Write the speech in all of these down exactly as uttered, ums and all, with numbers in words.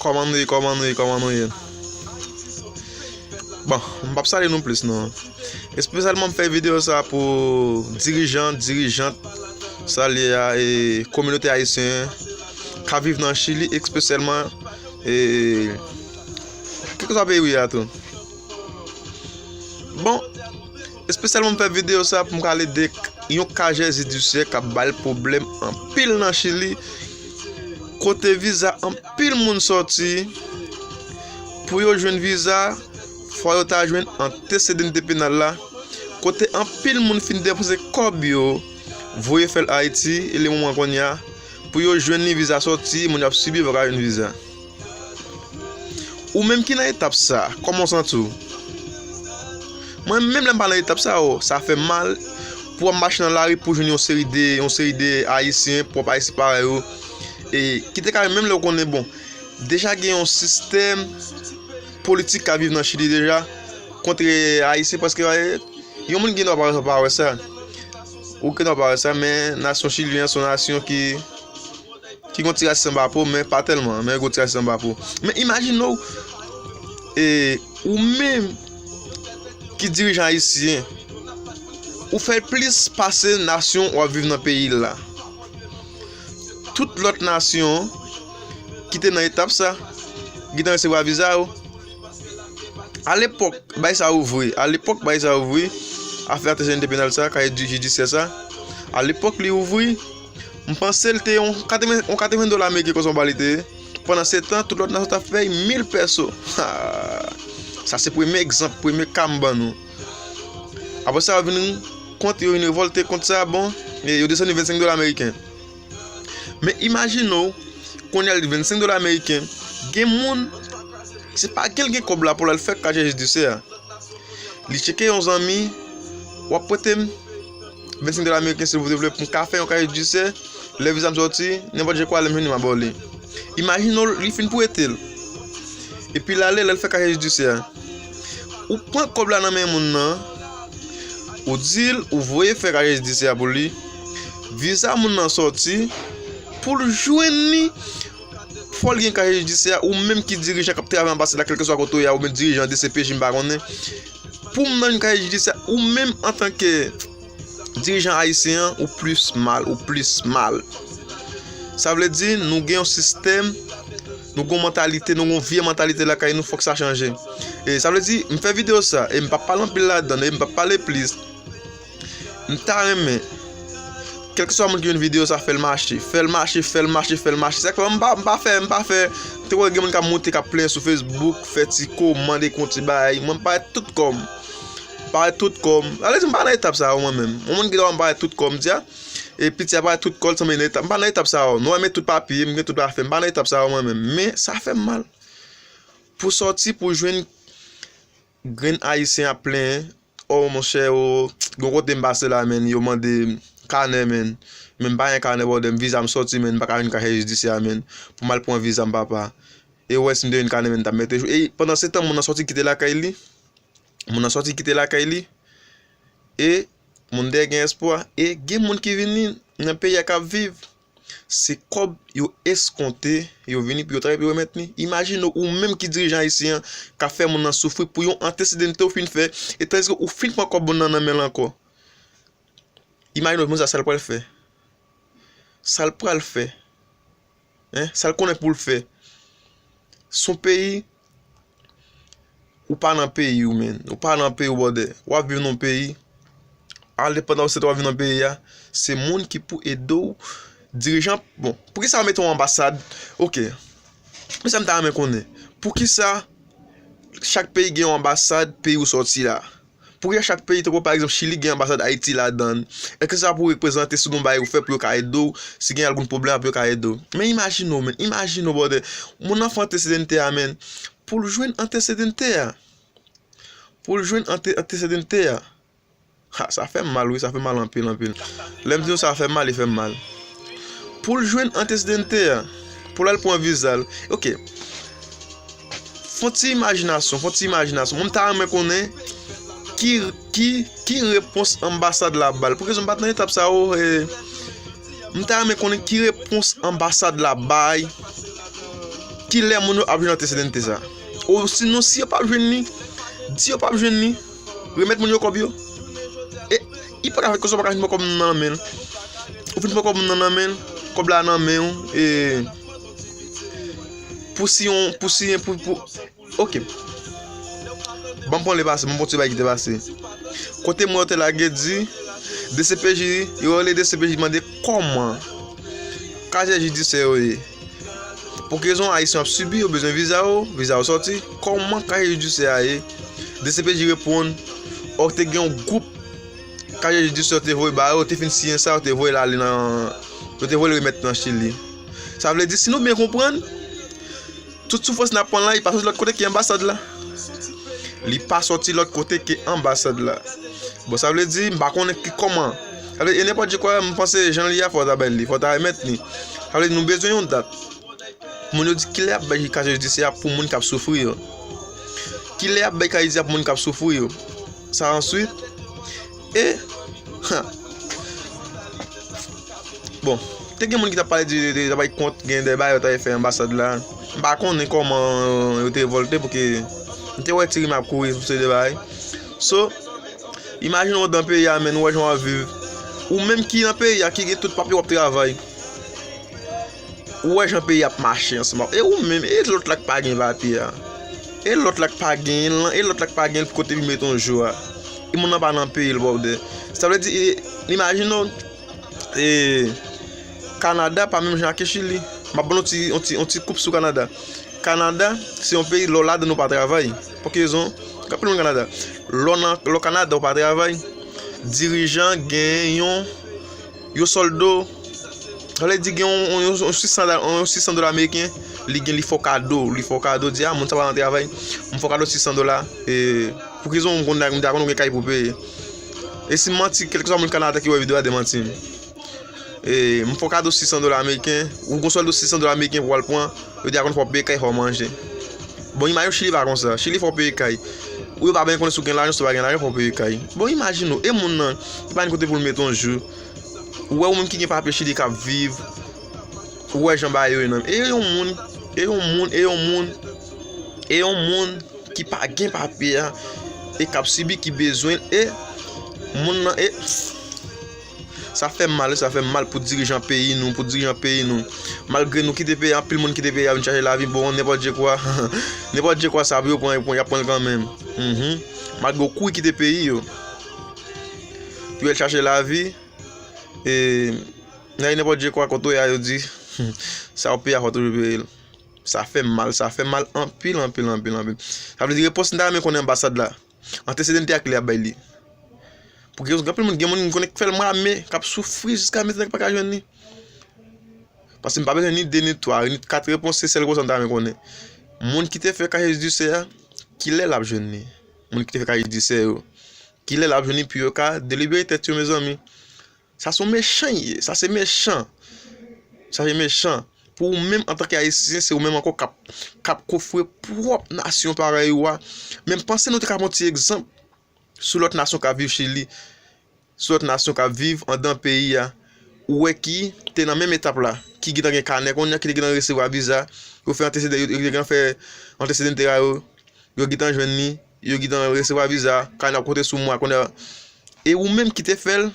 Kòman nou ye, kòman nou ye, kòman nou ye? Bon, m p ap salye nou plis non. Espesyalman m fè videyo sa pou dirijan, dirijant, sa l ye a, e kominote ayisyen k ap viv nan Chili, espesyalman, e kèlkeswa peyi w ye a tou. Bon, espesyalman m fè videyo sa pou m ka pale de yon ka jidisye k ap bay pwoblèm anpil nan Chili, kote viza anpil moun sòti, pou yo jwenn viza, fò yo ta jwenn antesedante penal la, kote anpil moun fin depanse kòb yo, voye fè l Ayiti, e le moman kounye a, pou yo jwenn li viza sòti, moun yo ap sibi yo pa ka jwenn viza. Ou menm ki nan etap sa, kòman w santi w? Mwen menm lè m pa nan etap sa, o, sa fè m mal pou w ap mache nan lari pou w jwenn yon seri de, yon seri de Ayisyen, pwòp Ayisyen parèy ou, e ki te ka menm lè w konnen, bon, deja gen yon sistèm politik k ap viv nan Chili deja kont Ayisyen, paske yon moun gen dwa pa, pa wè sa. Ou gen dwa pa wè sa, men nasyon chilyen an se yon nasyon ki, ki gen yon ti rasis anba po, men pa tèlman, men gen yon ti rasis anba po. Men imajine w, e, ou menm ki dirijan ayisyen, ou fè plis pase nasyon w ap viv nan peyi l la. Tout lòt nasyon ki te nan etap sa, ki te resevwa viza yo, alepòk, bay sa ouvri. Alepòk, bay sa ouvri. Afè antesedante penal sa, ka jidi-, jidisyè sa. Alepòk, li ouvri. M panse l te yon katreven, yon katreven dola ameriken konsa yon bagay li te ye. Pandan se tan, tout lòt nasyon t ap fè mil pèso. Ha! Sa se premye egzanp, premye ka m ban nou. Apre sa, yo vin kont, yo vin revòlte kont sa, bon, e yo desann li vennsenk dola ameriken. Men imajine w, kounye a li vennsenk dola ameriken, gen moun, se pa gen l gen kòb la pou l al fè ka jidisye a. Li tcheke yon zanmi, w ap prete m vennsenk dola ameriken silvouplè pou m ka fè yon ka jidisye, lè viza m sòti, nenpòt jan kwa lè m jwenn li m a ba w li. Imajine w, li fin prete l. Epi l ale, lè l fè ka jidisye a. Ou pran kòb la nan men moun nan, ou di l, ou voye fè ka jidisye a pou li. Viza moun nan sòti, pou l jwenn li, fò l gen ka jidisye a, ou menm ki dirijan k ap travay anbasad la, kèlkeswa kote w ye a, oubyen dirijan D C P J, m pa konnen. Pou m nan yon ka jidisye a, ou menm antanke dirijan ayisyen an, ou plis mal, ou plis mal. Sa vle di, nou gen yon sistèm, nou gen yon mantalite, nou gen yon vye mantalite lakay nou, fòk sa chanje. E sa vle di, m fè videyo sa, e m p ap pale anpil ladan, e m p ap pale plis. M ta renmen, kèlkeswa moun ki jwenn videyo sa, fè l mache, fè l mache, fè l mache, fè l mache. Sa k fè m pa, m pa fè, m pa fè, te wè gen moun k ap monte, k ap plenyen sou Facebook, fè ti kòmantè, yon ti bagay. Mwen, m parèt tout kò m. M parèt tout kò m. Sa vle di, m pa nan etap sa yo, mwen menm. Yon moun gen dwa m parèt tout kò m, di a, e piti a parèt tout kò l, sanble nan etap. M pa nan etap sa yo. Nou wè, m gen tout papye, m gen tout afè. M pa nan etap sa yo, mwen menm. Men, sa fè m mal. Pou sòti, pou jwenn grenn ayisyen ap plenyen, o monchè, o, gon kote m pase la, menn, yo mande m kanè, menn. Men m pa gen kanè, brother, m viza m sòti, menn, m pa ka jwenn ka jidisye a, menn. Pou m al pran viza m, papa. E w wè si m te jwenn kanè, menn, m t ap mete jou. E pandan se tan, moun nan sòti kite lakay li. Moun nan sòti kite lakay li. E moun dèyè gen espwa. E gen moun ki vini nan peyi a k ap viv. Se kòb yo eskonte, yo vini pou yo travay pou yo remèt li. Imajine w, ou menm ki dirijan ayisyen an, k ap fè moun nan soufri pou yon antesedante w fin fè, e tandiske ou fin pran kòb moun nan nan men l ankò. Imajine w, moun sa, sa l pral fè? Sa l pral fè? Hein? Sa l konnen pou l fè? Se yon peyi, ou pa nan peyi w, menn. Ou pa nan peyi w, brother. W ap viv nan yon peyi, ale pandan w se tan w ap viv nan peyi a, se moun ki pou ede w, dirijan, bon, poukisa yo mete yon anbasad? Ok. Men sa m ta renmen konnen. Poukisa chak peyi gen yon anbasad peyi w sòti la? Poukisa chak peyi, tankou pa egzanp Chili, gen anbasad Ayiti ladan l? Èske sa pou reprezante si gon bagay ou fè pou yo ka ede w, si gen algun pwoblèm pou yo ka ede w? Men imajine w, men, imajine w, brother. Moun nan fè antesedante a, men, pou l jwenn antesedante a. Pou l jwenn ante-, antesedante a. Ha, sa fè m mal, wi, sa fè m mal anpil, anpil. Lè m di nou sa fè m mal, li fè m mal. Pou l jwenn antesedante a, pou l al pran viza l. Ok. Fè yon ti imajinasyon, fè yon ti imajinasyon. Mwen, m ta renmen konnen ki, ki, ki repons anbasad la ba l. Poukisa m pa t nan etap sa yo, e, m ta renmen konnen ki repons anbasad la bay. Kilè moun yo ap jwenn antesedante sa? Osinon, si yo p ap jwenn li, di yo p ap jwenn li, remèt moun yo kòb yo. E li pa ka fè konsa, ou pa ka vin pran kòb nan men l. Ou vin pran kòb nan, nan men l, kòb la nan men w, e pou si yon, pou si yon, pou, pou, ok. Ban m pran le pase, ban m kontinye bay ki te pase. Kote mwen yo te lage di, D C P J, yo rele D C P J mande kòman kazye jidisyè yo ye. Pou ki rezon Ayisyen ap sibi, yo bezwen viza yo, viza yo sòti. Kòman kazye jidisyè a ye? D C P J reponn, ò, te gen yon gwoup kazye jidisyè yo te voye ba yo, yo te fin siyen sa, yo te voye l ale nan, yo te voye l remèt nan Chili. Sa vle di, si nou byen konprann, tout soufrans n ap pran la, li pa soti lòt kote ki anbasad la. Li pa soti lòt kote ki anbasad la. Bon, sa vle di, m pa konnen ki kòman. Sa vle, e nenpòt je kwa, m panse jan l ye a, fò w ta bay li, fò w ta remèt li. Sa vle di, nou bezwen yon dat. Moun yo di, kilè y ap bay kazye jidisyè a pou moun k ap soufri yo? Kilè y ap bay kazye jidisyè a pou moun k ap soufri yo? Sa answit, e, ha, bon, te gen moun ki t ap pale de, de, de bay kont, gen de bagay yo t al fè anbasad la. M pa konnen kòman yo te revòlte, pouki m te wè ti rim ap kouri sou se de bagay. So, imajine w nan peyi a, men, ou wè jan w ap viv. Ou menm ki nan peyi a, ki gen tout papye, w ap travay. Ou wè jan peyi ap mache ansanm. E ou menm, e lòt la k pa gen papye a. E lòt la k pa gen lan, e lòt la k pa gen kote pou mete yon jou a. E moun nan pa nan peyi l, brother. Sa vle di, e, imajine w, e, Kanada pa menm jan ak Chili. M ap ban nou ti, yon ti, yon ti koup sou Kanada. Kanada, se yon peyi, lè w ladan ou pa travay. Pou ki rezon? Gen anpil moun Kanada. Lè w nan, lè w Kanada, ou pa travay, dirijan gen yon, yo sòlde w. Sa vle di gen yon, yon, yon sis san da-, yon sis san dola ameriken, li gen, li fè w kado, li fè w kado, di, a, moun sa pa nan travay, m fè w kado sis san dola, e, pou ki rezon m konn, m ta konn gen kay pou peye. E si m manti, kèlkeswa moun Kanada ki wè videyo a, demanti m. E, m fè w kado sis san dola ameriken, ou gon sòlde sis san dola ameriken pou w al pran, yo di a konn fò w peye kay, fò w manje. Bon, imajine w Chili pa konsa. Chili fò w peye kay. Ou yo pa byen konnen si w gen lajan, si w pa gen lajan, fò w peye kay. Bon, imajine w, e moun nan, li pa gen kote pou l mete yon jou. Ou wè ou menm ki gen papye Chili k ap viv, ou wè jan bagay yo ye nan. E yon moun, e yon moun, e yon moun, e yon moun ki pa gen papye a, e k ap sibi, ki bezwen l, e moun nan, e sa fè m mal, wi, sa fè m mal pou dirijan peyi nou, pou dirijan peyi nou. Malgre nou kite peyi a, anpil moun kite peyi a vin chache lavi, bon, nenpòt je kwa, nenpòt je kwa sa pou yo pran, yo pran, y ap pran l kanmenm. Mhm. Malgre yo kouri kite peyi yo, pou yo al chache lavi, e, nan nenpòt je kwa kote w ye a, yo di, sa w peye a, fò w toujou peye l. Sa fè m mal, sa fè m mal anpil, anpil, anpil, anpil. Sa vle di repons m ta renmen konnen anbasad la. Antesedante a kilè y ap bay li. Pou gen, gen anpil moun, gen moun ki konnen k fè l mame, k ap soufri jiska mentnan ki pa ka jwenn li. Paske m pa bezwen ni de, ni twa, ni kat repons, se sèl konsa m ta renmen konnen. Moun ki te fè kazye jidisyè a, kilè l ap jwenn li? Moun ki te fè kazye jidisyè yo, kilè l ap jwenn li pou yo ka delibere tèt yo, mezanmi? Sa se yon mechan li ye. Sa se mechan. Sa se mechan. Pou ou menm antanke Ayisyen, se ou menm ankò k ap, k ap kofre pwòp nasyon parèy ou a. Men m panse nou te ka pran ti egzanp sou lòt nasyon k ap viv Chili, sou lòt nasyon k ap viv anndan peyi a. Ou wè ki te nan menm etap la, ki gentan gen kanè kounye a, ki te gentan resevwa viza, yo fè antesede, yo, yo gentan fè antesedante a yo, yo gentan jwenn li, yo gentan resevwa viza, kanè ap konte sou mwen kounye a. E ou menm ki te fè l,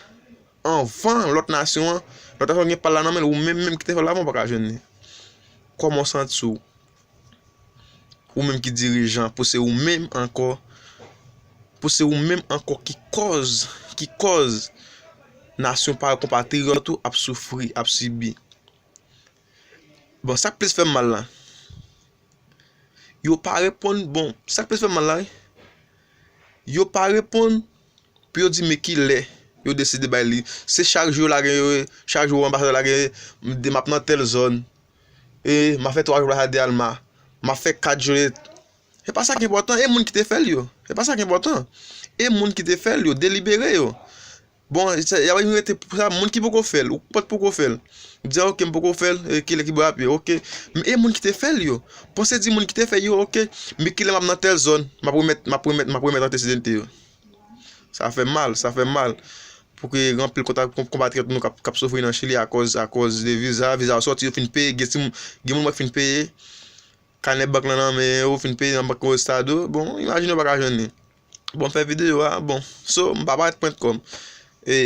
anvan lòt nasyon an, lòt nasyon an gen pa l la nan men l, ou menm menm ki te fè l avan, ou pa ka jwenn li. Kòman w santi w? Ou menm ki dirijan, pou se ou menm ankò, pou se ou menm ankò ki kòz, ki kòz nasyon pa, konpatriyòt ou ap soufri, ap sibi. Bon, sa k plis fè m mal la, yo pa reponn, bon, sa k plis fè m mal la, wi. Yo pa reponn pou yo di men kilè yo deside bay li. Se chak jou yo lage yo, chak jou anbasad la lage, m, m ap nan tèl zòn, e m ap fè twa jou la, sa de Alma, m ap fè kat jou. E pa sa ki enpòtan, e moun ki te fè l yo. E pa sa ki enpòtan. E moun ki te fè l yo, delibere yo. Bon, se, y ap vin rete pou sa, moun ki poko fè l, ou pa t poko fè l. Ou di, a, oke, m poko fè l, e kilè ki bò apye, oke. Men e moun ki te fè l yo. Panse di moun ki te fè l yo, oke, men kilè m ap nan tèl zòn, m ap remèt, m ap remèt, m ap remèt antesedante yo. Sa fè mal, sa fè mal. Pou ke gen anpil konta-, kon-, konpatriyòt nou k ap, k ap soufri nan Chili akòz, akòz de viza, viza yo sòti, yo fin peye, gen timoun, gen moun mwen k fin peye. kanè bank lan nan men yo, fin peye nan bank yo estado. Bon, imajine w pa ka jwenn li. Bon, m fè videyo a, bon. So, m pa parèt pwent kò m. E,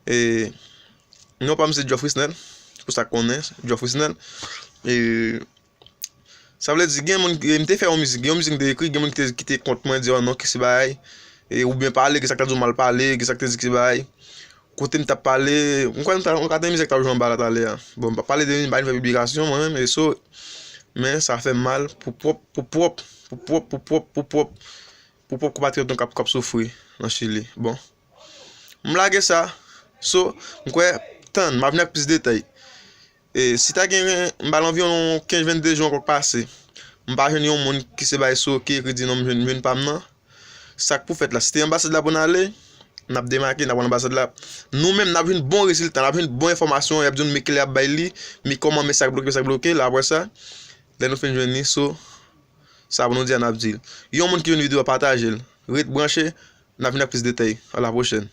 e, non pa m se Geoff Frisnel, pou sa k konnen, Geoff Frisnel. E, sa vle di, gen moun, m te fè yon mizik, gen yon mizik m te ekri, gen moun ki te, ki te kont mwen, di, "Oh non, ki se bagay." E, oubyen pale, gen sa k ta di w mal pale, gen sa k te di ki se bagay. Kote m t ap pale, m kwè m ta, m ka tande mizik t ap jwe anba la talè a. Bon, m pa pale de li, m pa vin fè piblikasyon, mwen menm, e so, men sa fè m mal pou pwòp, pou pwòp, pou pwòp, pou pwòp, pou pwòp, pou pwòp konpatriyòt nou k ap, k ap soufri nan Chili. Bon. M lage sa. So, m kwè, tann, m ap vin ak plis detay. E, si ta gen, m ba l anviwon kenz, vennde jou ankò k pase. M pa jwenn yon moun ki se bay so, ki ekri di non m jwenn, jwenn pa m nan. Sa k pou fèt la? Si te anbasad la pou n ale, n ap demake, n ap pran anbasad la. Nou menm, n ap jwenn bon rezilta, n ap jwenn bon enfòmasyon, y ap di nou men kilè y ap bay li, men kòman, men sa k bloke, men sa k bloke, la apre sa, lè nou fin jwenn li, so, sa pou nou di a, n ap di l. Yon moun ki jwenn videyo a, pataje l. Ret branche, n ap vin ak plis detay. A la pwochèn.